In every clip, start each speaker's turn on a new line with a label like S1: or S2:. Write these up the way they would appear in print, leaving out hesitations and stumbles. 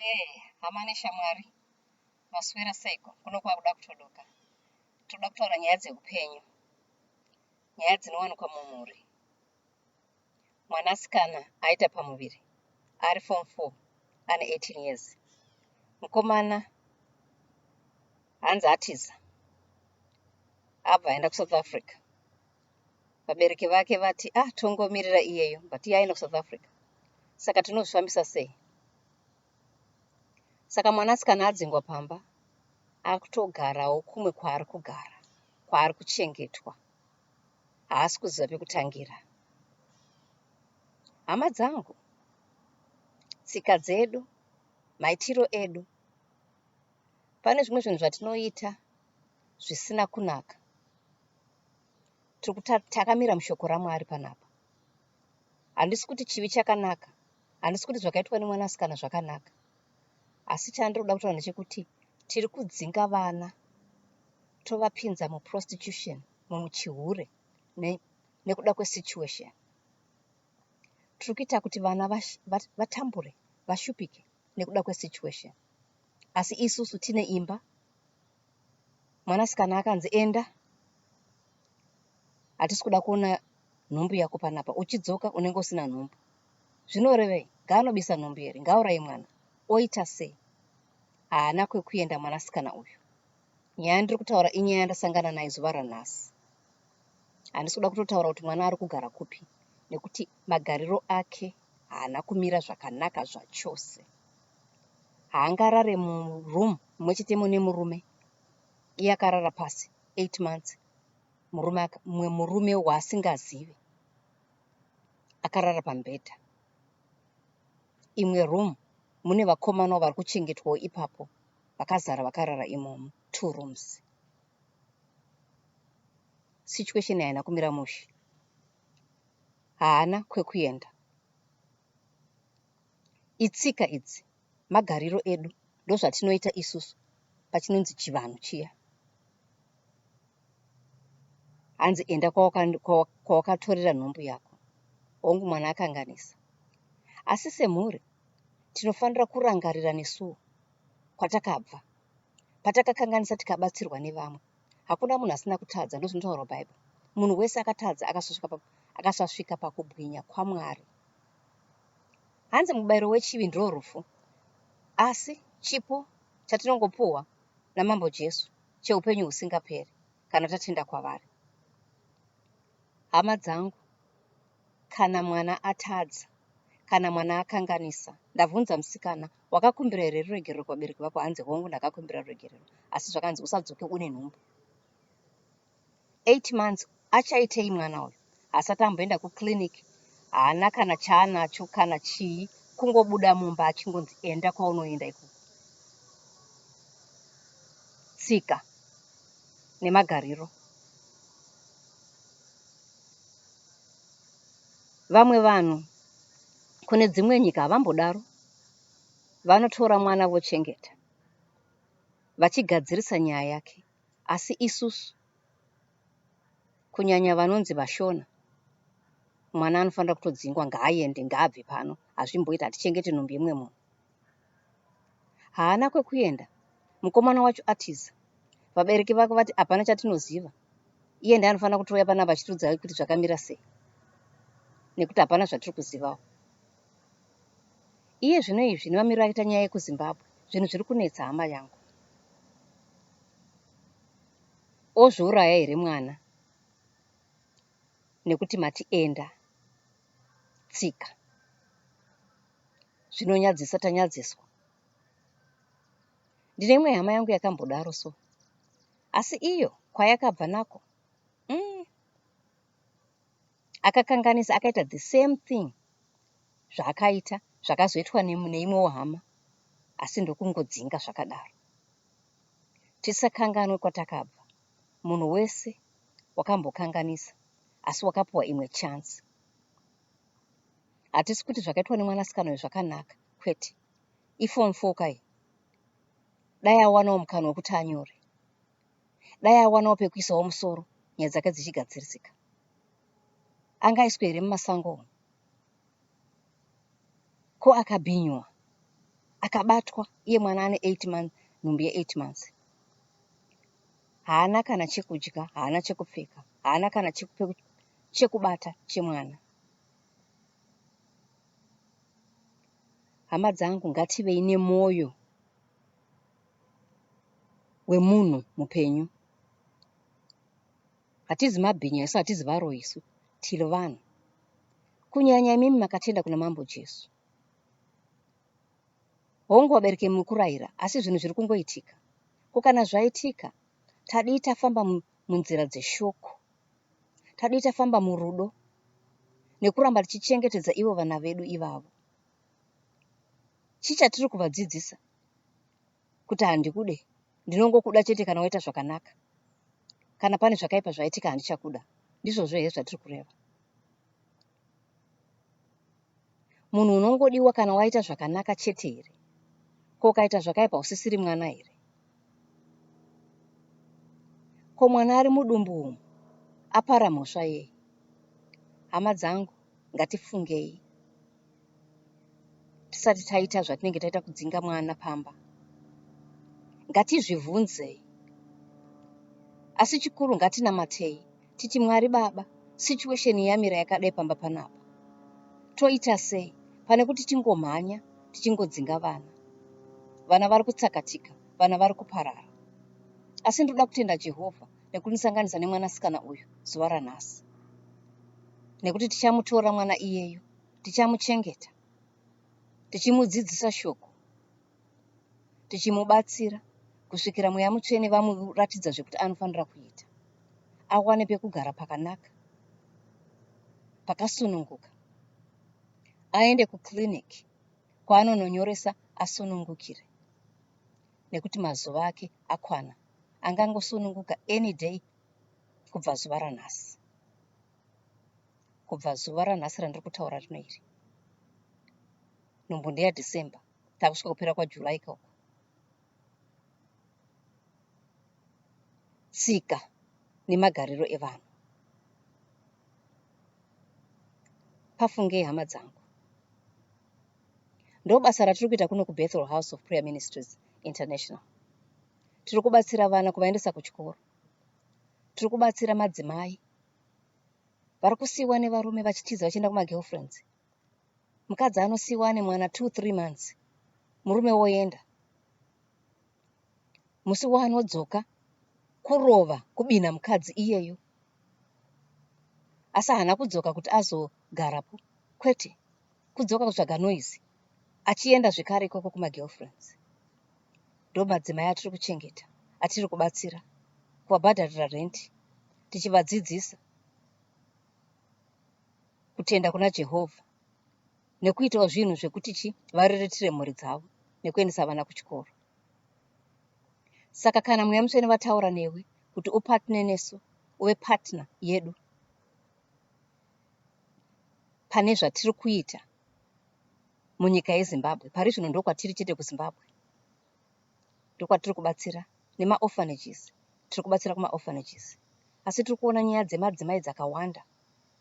S1: Eh, hama neshamwari, maswera seiko? Kuno kwakuda kutodoka. Toda kutaura nyaya dzeupenyu, nyaya dzinowanikwa mumhuri. Mwanasikana aita pamuviri ari form 4 ane 18 years. Mukomana hanzi atiza abva aenda kuSouth Africa. Vabereki vake vati ah tongomirira iyeyo but iye aenda kuSouth Africa. Saka tinozvifambisa sei? Saka mwanasikana adzingwa pamba akutogarawo kumwe kwaari kugara, kwaari kuchengetwa. Haasi kuziva pekutangira. Hama dzangu, tsika dzedu, maitiro edu, pane zvimwe zvinhu zvatinoita zvisina kunaka. Takamira mushoko raMwari panapa. Handisi kuti chivi chakanaka, handisi kuti zvakaitwa nemwanasikana zvakanaka. Asi chandiri kuda kutaura ndechekuti tiri kudzinga vana tovapinza muprostitution, mumuchihure nekuda kwesituation. Tiri kuita kuti vana vatambure, vashupike nekuda kwesituation. Asi isusu tine imba, mwanasikana akanzi enda, hatisi kuda kuona nhumbu yako panapa, uchidzoka unenge usina nhumbu. Zvinorevei? Ngaanobisa nhumbu here? Ngaauraye mwana? Oita sei? Haana kwekuenda mwanasikana uyu. Nyaya yandiri kutaura inyaya yandasangana nayo zuva ranhasi. Handisi kuda kutotaura kuti mwana ari kugara kupi nekuti magariro ake haana kumira zvakanaka zvachose. Haangarare muroom mumwe chete mune murume iye akarara pasi 8 months murume mumwe murume waasingazive akarara pamubhedha. Imwe room mune vakomanawo vari kuchengetwawo ipapo vakazara vakarara imomo two rooms. Situation haina kumira mushe. Haana kwekuenda. Itsika idzi, magariro edu, ndozvatinoita isusu pachinonzi chivanhu chiya. Hanzi enda kwawakatorera nhumbu yako. Hongu mwana akanganisa. Asi semhuri tinofanira kurangarira nesuwo kwatakabva. Patakakanganisa tikabatsirwa nevamwe. Hakuna munhu asina kutadza ndozvinotaura Bible. Munhu wese akatadza akasasvika pakubwinya kwaMwari. Hanzi mubairo wechivi ndiro rufu. Asi chipo chatinongopuhwa naMambo Jesu cheupenyu husingaperi kana tatenda kwavari. Hama dzangu, kana mwana atadza, kana mwana akanganisa, ndabvunza musikana, wakakumbira here ruregerero kuvabereki vako? Hanzi hongu ndakakumbira ruregerero, asi zvakanzi usadzoke une nhumbu. 8 months achaitei mwana uyu hasati amboenda kuclinic haana kana chaanacho kana chii kungobuda mumba achingonzi enda kwaunoenda ikoko tsika nemagariro vamwe vanhu kune dzimwe nyika havambodaro vanotora mwana vochengeta vachigadzirisa nyaya yake Asi isusu, kunyanya vanonzi vaShona, mwana anofanira kutodzingwa, ngaaende, ngaabve pano, hazvimboita, hatichengete nhumbi yemumwe munhu. Haana kwekuenda, mukomana wacho atiza. Vabereki vake vati hapana chatinoziva, iye ndiye anofanira kutouya panapa achitiudza kuti zvakamira sei nekuti hapana zvatiri kuzivawo. Iye zvino izvi nemamiriro akaita nyaya yekuZimbabwe, zvinhu zviri kunetsa hama yangu. Ozviuraya here mwana nekuti mati enda tsika zvinonyadzisa tanyadziswa. Ndine imwe hama yangu yakambodaro so asi iyo kwayakabva nako mm, akakanganisa akaita the same thing zvaakaita zvakazoitwa neimwewo hama asi ndokungodzinga zvakadaro. Tisakanganwe kwatakabva. Munhu wese wakambokanganisa asi wakapuwa imwe chance. Hatisi kuti zvakaitwa nemwanasikana uyu zvakanaka kwete. Iform 4 kai. Dai awanawo mukana wekuti anyore. Dai awanawo pekuisawo musoro nyaya dzake dzichigadzirisika. Angaiswe here mumasango umu? Ko akabhinywa? Akabatwa iye mwana ane 8 months, nhumbu ye 8 months. Haana kana chekudya, haana chekupfeka, haana kana chekubata chemwana. Hama dzangu ngativei nemwoyo wemunhu mupenyu. Hatizi mabhinya isu, hatizi varoyi isu, tiri vanhu. Kunyanya imimi makatenda kuna Mambo Jesu. Hongu vabereki muri kurayira asi zvinhu zviri kungoitika. Ko kana zvaitika tadii tafamba munzira dzeshoko? Tadii tafamba murudo nekuramba tichichengetedza ivo vana vedu ivavo? Chii chatiri kuvadzidzisa? Kuti handikude, ndinongokuda chete kana waita zvakanaka. Kana pane zvakaipa zvaitika handichakuda. Ndizvozvo here zvatiri kureva? Munhu unongodiwa kana waita zvakanaka chete here? Ko ukaita zvakaipa usisiri mwana here? Ko mwana ari mudumbu umu apara mhosva yei? Hama dzangu ngatifungei tisati taita zvatinenge taita kudzinga mwana pamba. Ngatizvibvunzei. Asi chikuru ngatinamatei titi Mwari baba situation yamira yakadai pamba panapa toita sei pane kuti tingomhanya tichingodzinga vana. Vana vari kutsakatika, vana vari kuparara. Asi ndinoda kutenda Jehovha nekundisanganisa nemwanasikana uyu zuva ranhasi. Nekuti tichamutora mwana iyeyu, tichamuchengeta, tichimudzidzisa shoko tichimubatsira kusvikira Mweya Mutsvene vamuratidza zvekuti anofanira kuita. Awane pekugara pakanaka, pakasununguka. Aende kuclinic kwaanononyoresa asunungukire nekuti mazuva ake akwana. Angangosununguka any day kubva zuva ranhasi. Kubva zuva ranhasi randiri kutaura rino iri. Nhumbu ndeyaDecember. Takusvika kupera kwaJuly ka uku. Tsika nemagariro evanhu. Pafungei hama dzangu. Ndobasa ratiri kuita kuno kuBethel House of Prayer Ministries International. Tiri kubatsira vana kuvaendesa kuchikoro. Tiri kubatsira madzimai vari kusiiwa nevarume vachitiza vachienda kumagirlfriends. Mukadzi anosiiwa ane mwana 2 3 months murume woenda. Musi waanodzoka kurova kubinha mukadzi iyeyo. Asi haana kudzoka kuti azogarapo kwete. Kudzoka kutsvaga noise achienda zvekare ikoko kumagirlfriends. Ndomadzimai atiri kuchengeta atiri kubatsira kuvabhadharira rent tichivadzidzisa kutenda kuna Jehovha nekuitawo zvinhu zvekuti chi variritire mhuri dzavo nekuendesa vana kuchikoro. Saka kana Mweya Mutsvene vataura newe kuti upatne nesu, uve partner yedu pane zvatiri kuita munyika yeZimbabwe. Pari zvino ndokwatiri chete kuZimbabwe. Ndokwatiri kubatsira nemaorphanages. Tiri kubatsira kumaorphanages. Asi tiri kuona nyaya dzemadzimai dzakawanda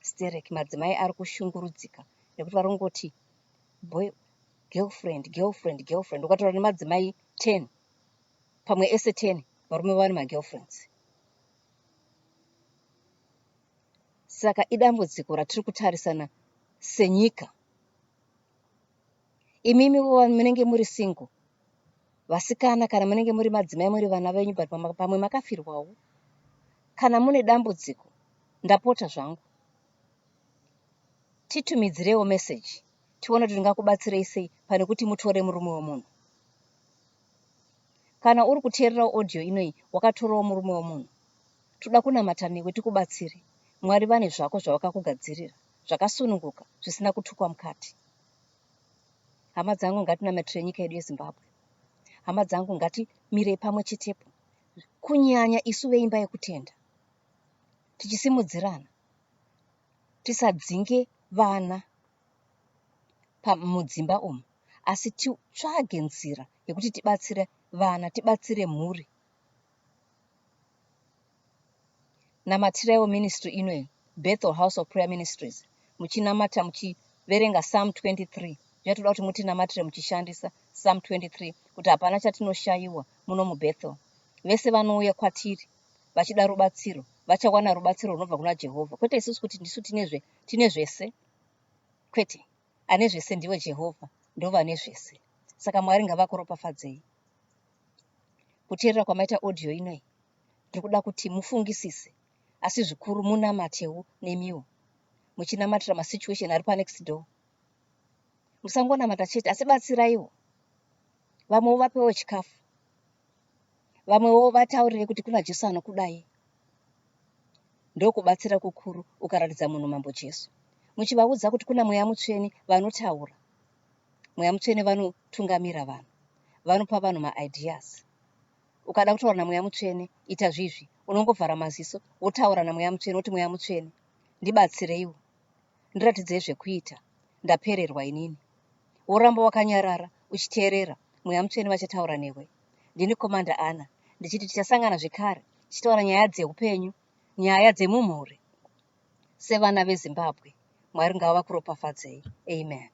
S1: sterek. Madzimai ari kushungurudzika nekuti vari kungoti boy, girlfriend, girlfriend, girlfriend. Ukataura nemadzimai 10 pamwe ese 10 varume vane magirlfriends. Saka idambudziko ratiri kutarisana senyika. Imimi munenge muri single vasikana kana munenge muri madzimai muri vana venyu but pamwe makafirwawo. Kana mune dambudziko ndapota zvangu titumidzirewo message tione kuti tingakubatsirei sei pane kuti mutore murume wemunhu. Kana uri kuteererawo audio inoyi wakatorawo murume wemunhu toda kunamata newe tikubatsire. Mwari vane zvako zvavakakugadzirira zvakasununguka zvisina kutukwa mukati. Hama dzangu ngatinamatire nyika yedu yeZimbabwe. Hama dzangu ngatimirei pamwe chetepo kunyanya isu veimba yekutenda tichisimudzirana tisadzinge vana mudzimba umu asi titsvage nzira yekuti tibatsire vana tibatsire mhuri. Namatiraiwo ministry inoyi Bethel House of Prayer Ministries muchinamata muchiverenga Psalm 23 zvatoda kuti mutinamatire muchishandisa Psalm 23 kuti hapana chatinoshayiwa muno muBethel. Vese vanouya kwatiri vachida rubatsiro vachawana rubatsiro runobva kuna Jehovha, kwete isusu kuti ndisu tine zvese. Kwete, ane zvese ndiwe Jehovha, ndovane zvese. Saka Mwari ngavakuropafadzei. Kuteerera kwamaita audio inoyi, ndiri kuda kuti mufungisise, asi zvikuru munamatewo nemiwo, muchinamatira masituation ari panext door. Musangonamata chete, asi batsiraiwo. Vamwewo vapewo chikafu. Vamwewo vataurire kuti kuna Jesu anokudai. Ndokubatsira kukuru ukaratidza munhu Mambo Jesu. Muchivaudza kuti kuna Mweya Mutsvene vanotaura. Mweya Mutsvene vanotungamira vanhu. Vanopa vanhu maideas. Ukada kutaura naMweya Mutsvene, ita zvizvi. Unongovhara maziso, wotaura naMweya Mutsvene, woti Mweya Mutsvene, ndibatsireiwo. Ndiratidzei zvekuita. Ndapererwa inini. Woramba wakanyarara, uchiteerera, Mweya Mutsvene vachataura newe. Ndini Commander Anna, ndichiti tichasangana zvekare, tichitaura nyaya dzeupenyu, nyaya dzemumhuri, sevana veZimbabwe. Mwari ngavakuropafadzei. Amen.